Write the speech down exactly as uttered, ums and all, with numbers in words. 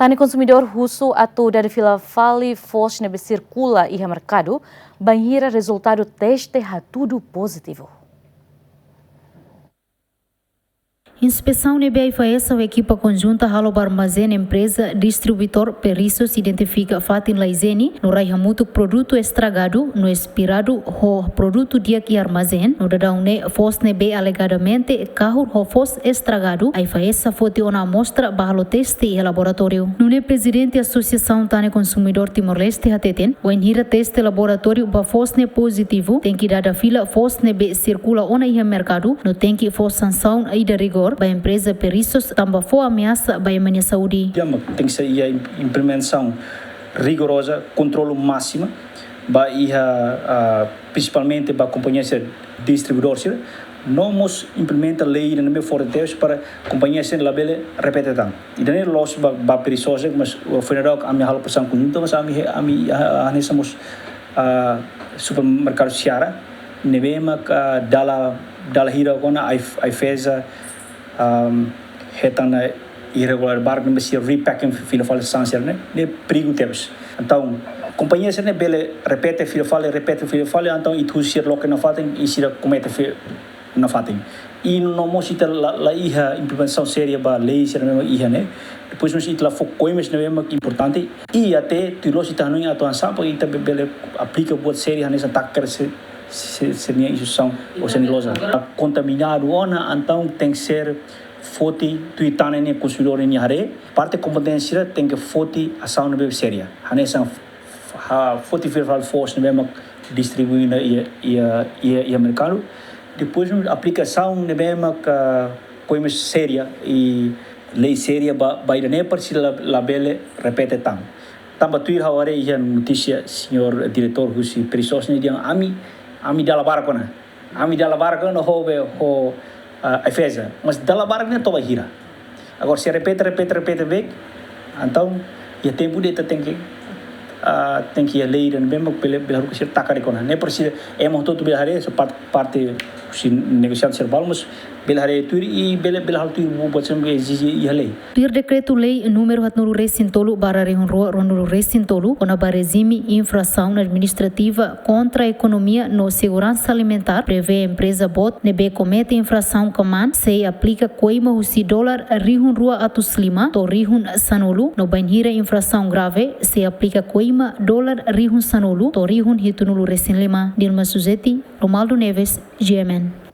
Tane konsumidór husu atu dada fila fali foos ne'ebé sirkula iha merkadu, bainhira rezultadu teste hatudu pozitivu. Inspesaun ne'ebé AIFAESA ho ekipa konjunta halo ba armazén empreza distribuidór Perissos identifika fatin la ijiene, no rai hamutuk produtu estragadu no espiradu ho produtu di'ak iha armazén, no daudaun ne'e foos ne'ebé alegadamente kahur ho foos estragadu, AIFAESA foti ona amostra ba halo teste iha laboratóriu. Nune'e Prezidente Asosiasaun Tane Konsumidór Timor-Leste hateten, wainhira teste laboratóriu ba foos ne'e pozitivu, tenke dada fila foos ne'ebé sirkula ona iha merkadu, no tenke fó sansaun ida rigór ba empreza Perissos tanba fó ameasa ba ema nia saúde. Iha mak tenke ser iha im-, implementasaun rigoroza, kontrolu másima ba iha, ah, prinsipalmente ba kompañia sira, distribuidór sira, no mós implementa lei ida ne'ebé forte tebes para kompañia sira labele repete tan. Ida-ne'e loos ba, ba Perissos, mas foin daudauk ami halo presaun konjunta, mas ami, ami, ah, hanesan mós, ah, supermerkadu Seara, ne'ebé mak, ah, dala, dala hira ona AIF-, AIFAESA, um, hetan ona irregularidade barak ne'ebé sira repacking fila fali sasán sira-ne'e, ne'e perigu tebes. Entaun, kompañia sira-ne'e bele repete fila fali, repete fila fali, entaun ita husu sira loke nafatin, i sira komete fe-, nafatin. I no mós ita la, la iha implementasaun séria ba lei sira ne'ebé iha ne'e. Depois mós ita la fó koimas ne'ebé mak importante. I até tuir loos ita hanoin atu hanesan para ita be-, bele aplika buat séria hanesan takar se, se, sira-nia instituisaun ou sira-nia loja. Kontaminadu ona, entaun tenke ser foti tuir tan ne'e konsumidór nia haree. Parte kompetente sira tenke foti asaun ne'ebé séria. Hanesan ha, foti fila fali foos ne'ebé mak distribui ona iha, iha, iha, iha merkadu. Depois aplikasaun ne'ebé mak, ah, koimas séria i lei séria ba, ba ida-ne'e para sira la, labele repete tan. Tanba tuir ha'u haree iha notísia señór diretór husi Perissos ne'e dehan ami, ami dala barak ona. Ami dala barak ona ho be, ho, ah, AIFAESA. Mas dala barak ne'e to'o bainhira? Agora, se repete, repete, repete, be, entaun, iha tempu ida ita tenke, ah, tenke iha lei ida ne'ebé mak bele, bele haruka sira taka de'it ona. Ne'e para sira, ema hotu-hotu bele haree, so part-, parte husi negosiante sira balu, mas bele haree tuir i bele, bele halo tuir buat sira ne'ebé ezije iha lei. Tuir Dekretu-Lei númeru haatnulu resin tolu barra rihun rua ruanulu resin tolu, kona-ba rejime infrasaun administrativa kontra ekonomia no seguransa alimentár, prevee empreza boot ne'ebé komete infrasaun kmaan sei aplika koima husi dolar rihun rua atus lima to'o rihun sanulu, no bainhira infrasaun grave sei aplika koima dolar rihun sanulu to'o rihun hitunulu resin lima. Dilma Suzeti, Romaldo Neves, G M N.